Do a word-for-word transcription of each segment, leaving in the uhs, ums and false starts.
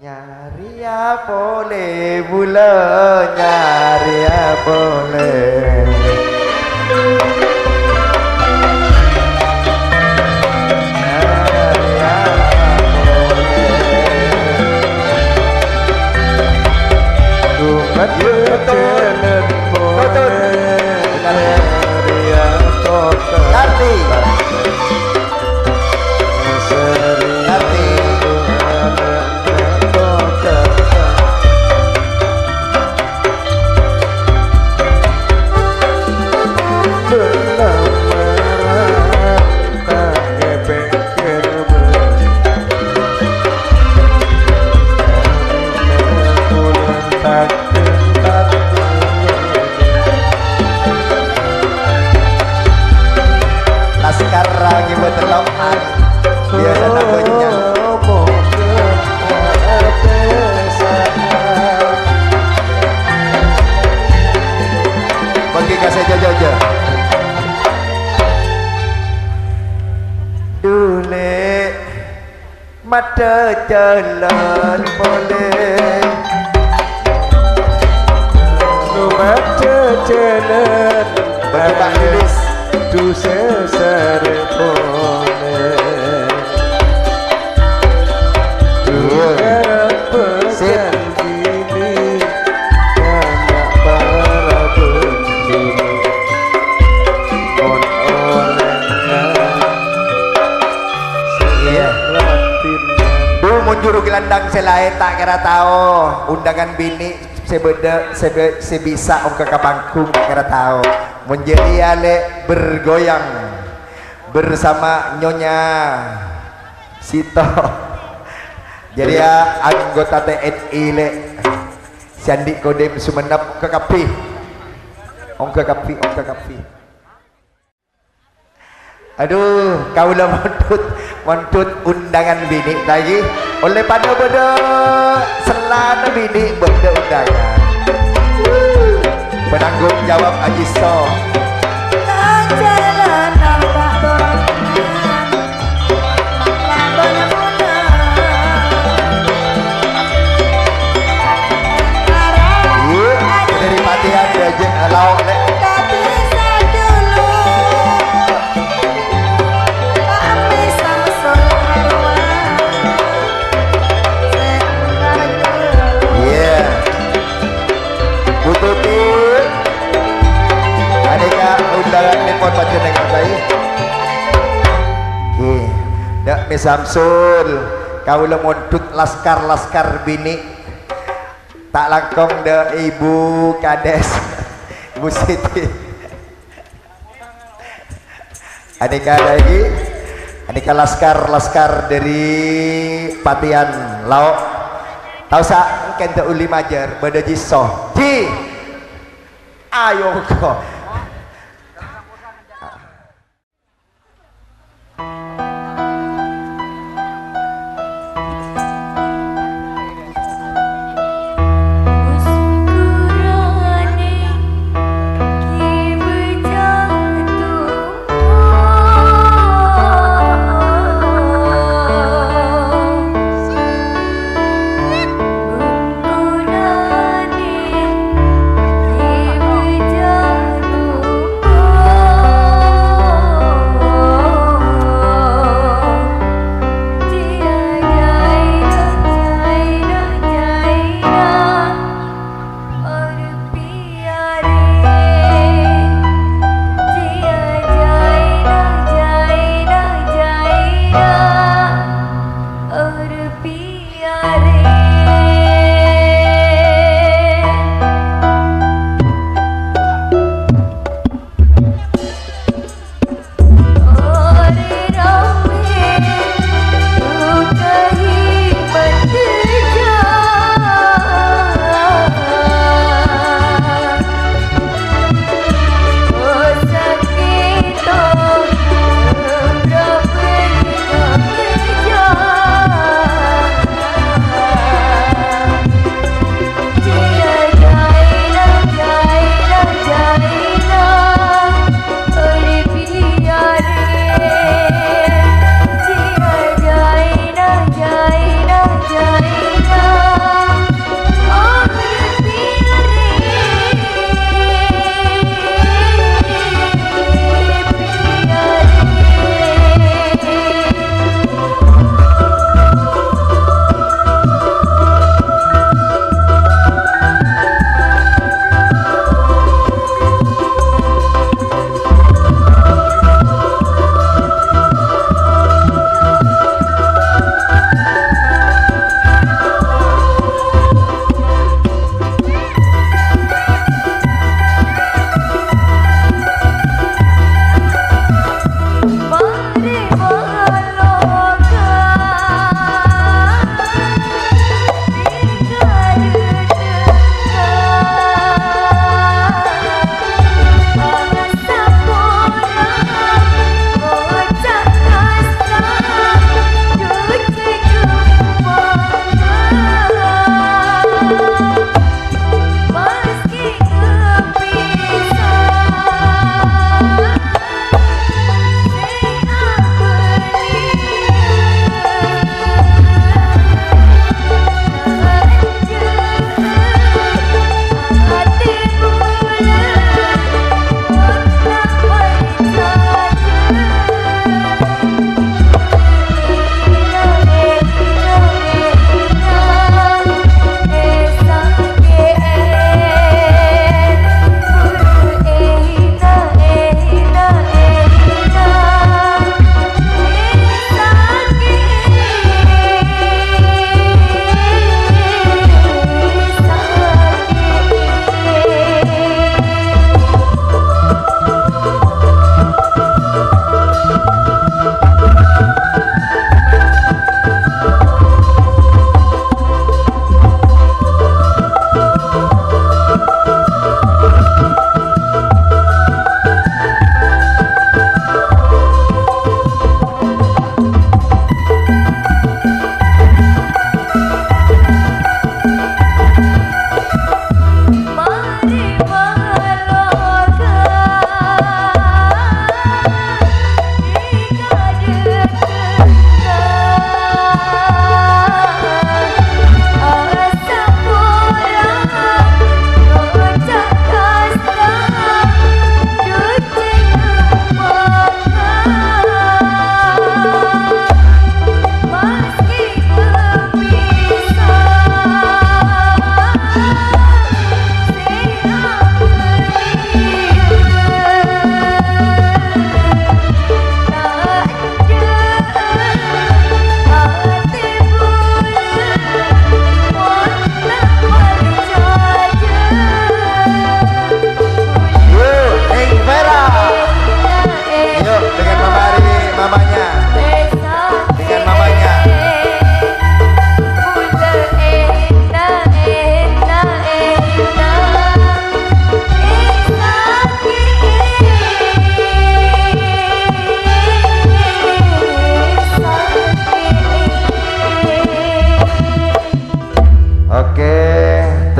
Nyarèya polè, bulâ nyarèya polè. Nyarèya polè. Dumet. Betul. Jalan polè. Betul. Benar. Nyarèya polè. Ganti. Ganti. Laskar ngibâ tello'. Biasa tambah jenjang. Bagi kasih jojo. Dulè. Maddhâ jalan polè. Nu maddhâ jalan. Bagi Pak Lilis. Du sasar polè. Du karapesan bini. Kana' para bendino. Mon olèna. Iyâ. Duh, mon juru gelandang sè laèn ta' kèra tao. Undangan binè' sè bâdâ, sè bâ-, sè bisa ongghâ ka panggung ta' kèra tao. Mon jârèya, Lè', bergoyang bersama Nyonya Sito. Jârèya anggota T N I, Lè'. Sè andi' Kodim Sumenep ongghâ kabbhi. Ongghâ kabbhi, ongghâ kabbhi. Adhu, kaulâ mondhut, mondhut undangan binè' lagi. Ollè padâ bâdâ sellana binè' bâdâ undangan. Penanggung jawab Aji So. Iyâ, dâri Patian, Bajeng, Lao', Lè'. Iyâ. Bu Tuti. Anèka undangan nèpon panjhennengngan, saè. Ngghi. Dâ' Mè Samsul, kaulâ mondhut laskar-laskar binè'. Ta' langkong dâ' Ibu Kades, Ibu Siti. Anèka lagi, anèka laskar-laskar dâri Patian Lao'. Ta' osa, engkèn dâ' Uli Majâr, bâdâ Ji So. Ji! Ayo, ko.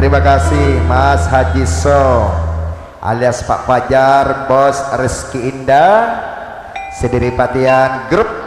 Terima kasih Mas Haji So alias Pak Fajar, Bos Rizky Indah, sediri patian grup